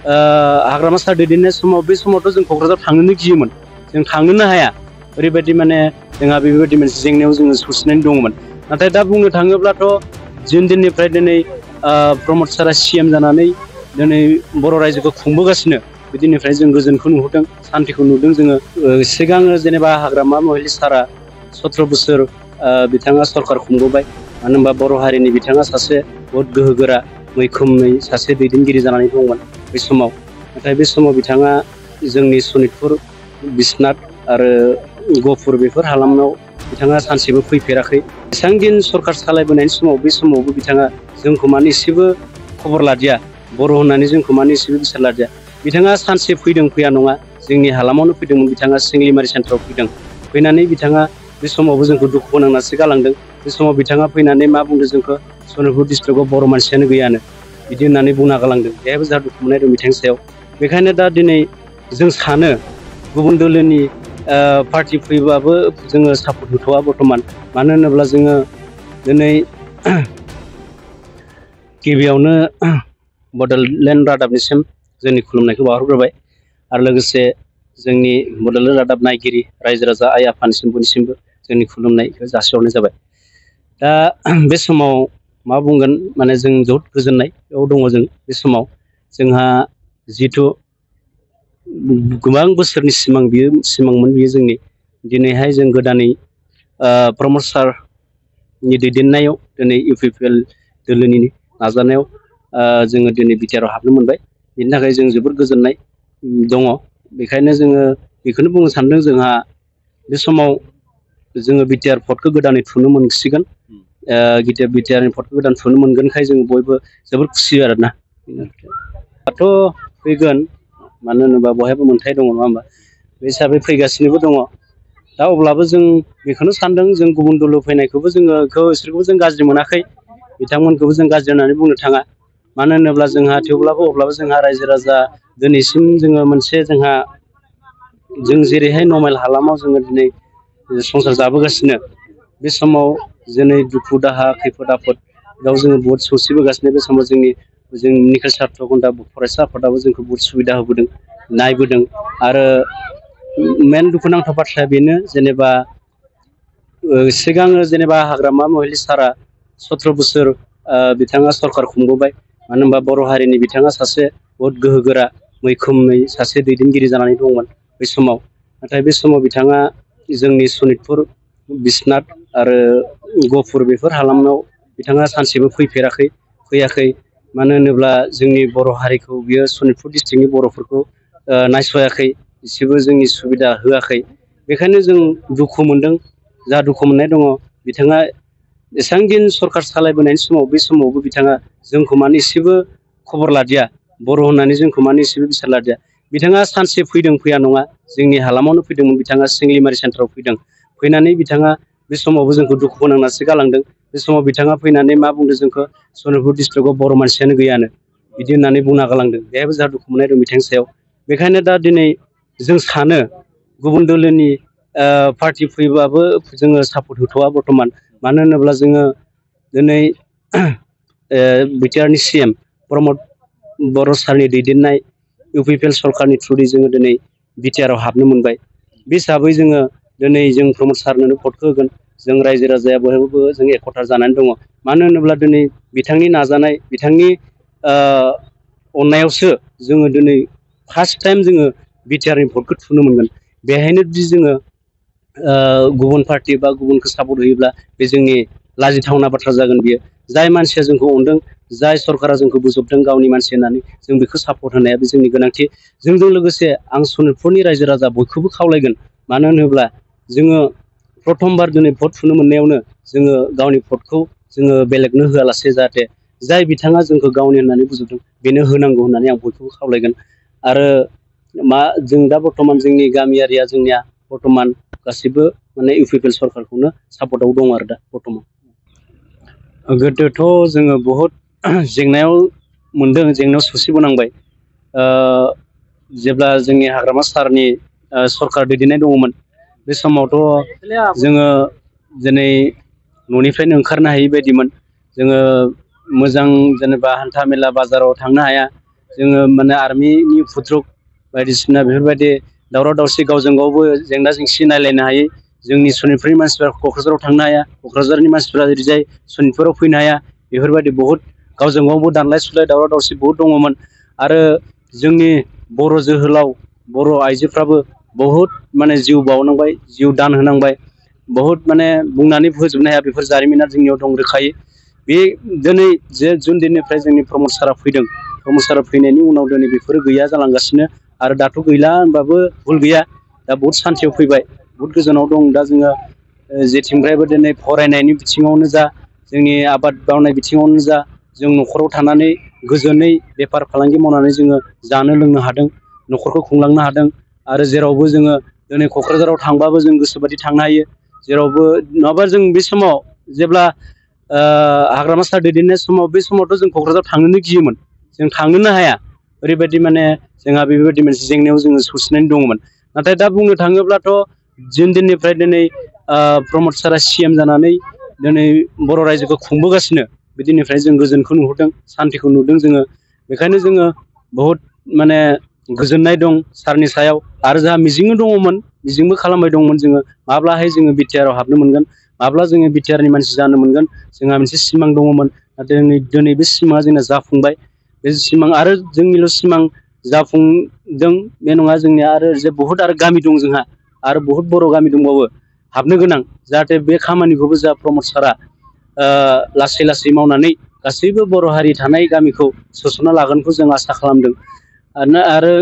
हाग्रामा सार दैदेननाय समाव बे समावथ' जों क'क्राझार थांनोनो गियोमोन, जों थांनोनो हाया, ओरैबायदि माने जोंहा बेबायदि मोनसे जेंनायाव जोङो सौसिनानै दङमोन। नाथाय दा बुंनो थाङोब्लाथ' दिननिफ्राय दिनै प्रमद सारा CM जानानै दिनै बर' रायजोखौ खुंबोगासिनो, बिदिनिफ्राय जों गोजोनखौ नुहुरदों, सान्थिखौ नुदों जोङो। सिगाङो जेनेबा हाग्रामा महिलि सारा 17 बोसोर बिथाङा सरखार खुंबोबाय, मानो होनबा बर' हारिनि बिथाङा सासे बहुत गोहोगोरा मैखोमै सासे दैदेनगिरि जानानै दंमोन बै समाव। नाथाय बे समाव बिथाङा जोंनि सनितपुर, बिश्वनाथ आरो गहपुर बेफोर हालामाव बिथाङा सानसेबो फैफेराखै। बेसेबां दिन सरखार सालायबोनायनि समाव बे समावबो बिथाङा जोंखौ माने एसेबो खबर लादिया, बर' होननानै जोंखौ माने एसेबो बिसार लादिया। बिथाङा सानसे फैदों, फैया नङा, जोंनि हालामावनो फैदोंमोन, बिथाङा सिंलिमारि सेन्टाराव फैदों। फैनानै बिथाङा बे समावबो जोंखौ दुखु फोनांनासो गालांदों। बे समाव बिथाङा फैनानै मा बुंदों जोंखौ, सनितपुर डिस्ट्रिक्टआव बर' मानसियानो गैयानो, बिदि होननानै बुंना गालांदों। बेहायबो जोंहा दुखु मोननाय दं बिथांनि सायाव। बेखायनो दा दिनै जों सानो गुबुन दोलोनि पार्टि फैबाबो जोङो सापर्ट होथ'वा बर्थमान। मानो होनोब्ला जोङो दिनै गिबियावनो बड'लेण्ड रादाबनिसिम जोंनि खुलुमनायखौ बावहरग्रोबाय, आरो लोगोसे जोंनि बड'लेण्ड रादाब नायगिरि रायजो राजा आइ आफानिसिम बयनिसिमबो जोंनि खुलुमनायखौ जासिहरनाय जाबाय। दा बे समाव मा बुंगोन, माने जों जोबोद गोजोननायाव दङ जों बे समाव। जोंहा जिथु गोबां बोसोरनि सिमां, बियो सिमांमोन बियो जोंनि। दिनैहाय जों गोदानै प्रमद सारनि दैदेननायाव दिनै UPPL दोलोनि नाजानायाव जोङो दिनै बिटिआरआव हाबनो मोनबाय। बिनि थाखाय जों जोबोद गोजोननाय दङ। बेखायनो जोङो बेखौनो बुंनो सानदों, जोंहा बे समाव जोङो बिटिआर भटखौ गोदानै थुनो मोनसिगोन। बिटिआरनि भटखौ गोदान थुनो मोनगोनखाय जों बयबो जोबोद खुसि आरोना। दाथ' फैगोन, मानो होनोबा बयहाबो मोनथाय दङ, नङा होमबा? बे हिसाबै फैगासिनोबो दङ। दा अब्लाबो जों बेखौनो सानदों, जों गुबुन दल फैनायखौबो जोङो बिसोरखौबो जों गाज्रि मोनाखै, बिथांमोनखौबो जों गाज्रि होननानै बुंनो थाङा। मानो होनोब्ला जोंहा थेवब्लाबो अब्लाबो जोंहा रायजो राजा दिनैसिम जोङो मोनसे जों जेरैहाय नर्मेल हालामाव जोङो दिनै संसार जाबोगासिनो, बे समाव दिनै दुखु दाहा खैफोद आफोदाव जोङो बहुद सौसिबोगासिनो। बे समाव जोंनि निखिल सात्र घन्टा फरायसा आफादाबो जोंखौ बहुद सुबिदा होबोदों, नायबोदों। आरो मेन दुखुनांथाव बाथ्राया बेनो, जेनेबा सिगाङो जेनेबा हाग्रामा महिलि सारा 17 बोसोर बिथाङा सरखार खुंबोबाय, मानो होनबा बर' हारिनि बिथाङा सासे बहुत गोहोगोरा मैखोमै सासे दैदेनगिरि जानानै दंमोन बै समाव। नाथाय बे समाव बिथाङा जोंनि सनितपुर, बिश्वनाथ आरो गहपुर बेफोर हालामाव बिथाङा सानसेबो फैयाखै। मानो होनोब्ला जोंनि बर' हारिखौ बियो सनितपुर डिस्ट्रिक्टनि बर'फोरखौ नायस'याखै, एसेबो जोंनि सुबिदा होआखै। बेखायनो जों दुखु मोनदों, जा दुखु मोननाय दङ। बिथाङा एसेबां दिन सरखार सालायबोनायनि समाव बे समावबो बिथाङा जोंखौ माने एसेबो खबर लादिया, बर' होननानै जोंखौ माने एसेबो बिसार लादिया। बिथाङा सानसे फैदों, फैया नङा, जोंनि हालामावनो फैदोंमोन, बिथाङा सिंलिमारि सेन्टाराव फैदों। फैनानै बिथाङा बे समावबो जोंखौ दुखु फोनांनासो गालांदों। बे समाव बिथाङा फैनानै मा बुंदों जोंखौ, सनितपुर डिस्ट्रिक्टआव बर' मानसियानो गैयानो, बिदि होननानै बुंना गालांदों। बेहायबो जोंहा दुखु मोननाय दं बिथांनि सायाव। बेखायनो दा दिनै जों सानो गुबुन दोलोनि पार्टि फैबाबो जोङो सापर्ट होथ'वा बर्थमान। मानो होनोब्ला जोङो दिनै बिटिआरनि CM प्रमद बर' सारनि दैदेननाय UPPL सरकारनि थ्रुयै जोङो दिनै बिटिआरआव हाबनो मोनबाय। बे हिसाबै जोङो दिनै जों प्रमद सारनोनो भटखौ होगोन। जों रायजो राजाया बयबो जों एकथा जानानै दङ। मानो होनोब्ला दिनै बिथांनि नाजानाय, बिथांनि अननायावसो जोङो दिनै फार्स्ट टाइम जोङो बिटिआरनि भटखौ थुनो मोनगोन। बेहायनो जुदि जोङो गुबुन पार्टि बा गुबुनखौ सापर्ट होयोब्ला बे जोंनि लाजिथावना बाथ्रा जागोन। बियो जाय मानसिया जोंखौ अनदों, जाय सरकारा जोंखौ बोजबदों गावनि मानसि होननानै, जों बेखौ सापर्ट होनाया बे जोंनि गोनांथि। जोंजों लोगोसे आं सनितपुरनि रायजो राजा बयखौबो खावलायगोन, मानो होनोब्ला जोङो प्रथमबार दिनै भट थुनो मोननायावनो जोङो गावनि भटखौ जोङो बेलेगनो होआलासे, जाहाथे जाय बिथाङा जोंखौ गावनि होननानै बुजबदों बेनो होनांगौ होननानै आं बयखौबो खावलायगोन। आरो जों दा बर्थमान जोंनि गामियारिया जोंनिया बर्थमान गासिबो माने UPPL सरकारखौनो सापर्टआव दं आरो दा बर्थमान। गोदोथ' जोङो बहुद जेंनायाव मोनदों, जेंनायाव सौसिबोनांबाय। जेब्ला जोंनि हाग्रामा सारनि सरकार दैदेननाय दङमोन, बे समावथ' जोङो दिनै न'निफ्रायनो ओंखारनो हायि बायदिमोन। जोङो मोजां जेनेबा हान्था मेला बाजाराव थांनो हाया। जोङो माने आर्मिनि फुद्रुक बायदिसिना बेफोरबायदि दावराव दावसि गावजों गावबो जेंना जेंसि नायलायनो हायै जोंनि सनितपुरनि मानसिफ्रा क'क्राझाराव थांनो हाया क'क्राझारनि मानसिफ्रा ओरैजाय सनितपुराव फैनो हाया बेफोरबायदि बहुद गावजों गावबो दानलाय सुलाय दावराव दावसि बहुद दङमोन आरो जोंनि बर' जोहोलाव बर' आइजोफ्राबो बहुद माने जिउ बावनांबाय जिउ दान होनांबाय बहुद माने बुंनानै फोजोबनो हाया बेफोर जारिमिना जोंनियाव दं रोखायै बे दिनै जे जुन दिननिफ्राय जोंनि प्रमद सारा फैदों प्रमद सारा फैनायनि उनाव दिनै बेफोरो गैया जालांगासिनो आरो दाथ' गैला होनबाबो भुल गैया दा बहुद सान्थियाव फैबाय बहुद गोजानाव दं दा जोङो जेथिंफ्रायबो दिनै फरायनायनि बिथिङावनो जा जोंनि आबाद मावनाय बिथिङावनो जा जों न'खराव थानानै गोजोनै बेफार फालांगि मावनानै जोङो जानो लोंनो हादों न'खरखौ खुंलांनो हादों आरो जेरावबो जोङो दिनै क'क्राझाराव थांबाबो जों गोसोबायदि थांनो हायो जेरावबो नङाबा जों बे समाव जेब्ला हाग्रामा सार दैदेननाय समाव बे समावथ' जों क'क्राझाराव थांनोनो गियोमोन जों थांनोनो हाया ओरैबायदि माने जोंहा बेबायदि मोनसे जेंनायाव जोङो सौसिनानै दङमोन नाथाय दा बुंनो थाङोब्लाथ' जुन दिननिफ्राय दिनै प्रमद सारा CM जानानै दिनै बर' रायजोखौ खुंबोगासिनो बे दिननिफ्राय जों गोजोनखौ नुहुरदों सान्थिखौ नुदों जोङो बेखायनो जोङो बहुद माने गोजोननाय दं सारनि सायाव आरो जोंहा मिजिंबो दङमोन मिजिंबो खालामबाय दंमोन जोङो माब्लाहाय जोङो बिटिआरआव हाबनो मोनगोन माब्ला जोङो बिटिआरनि मानसि जानो मोनगोन जोंहा मोनसे सिमां दङमोन नाथाय दिनै बे सिमाङा जोंना जाफुंबाय बे सिमां आरो जोंनिल' सिमां जाफुंदों बे नङा जोंनिया आरो जे बहुद आरो गामि दं जोंहा आरो बहुद बर' गामि दंबावो हाबनो गोनां जाहाथे बे खामानिखौबो जोंहा प्रमद सारा लासै लासै मावनानै गासैबो बर' हारि थानाय गामिखौ सोसनना लागोनखौ जों आसा खालामदों आरो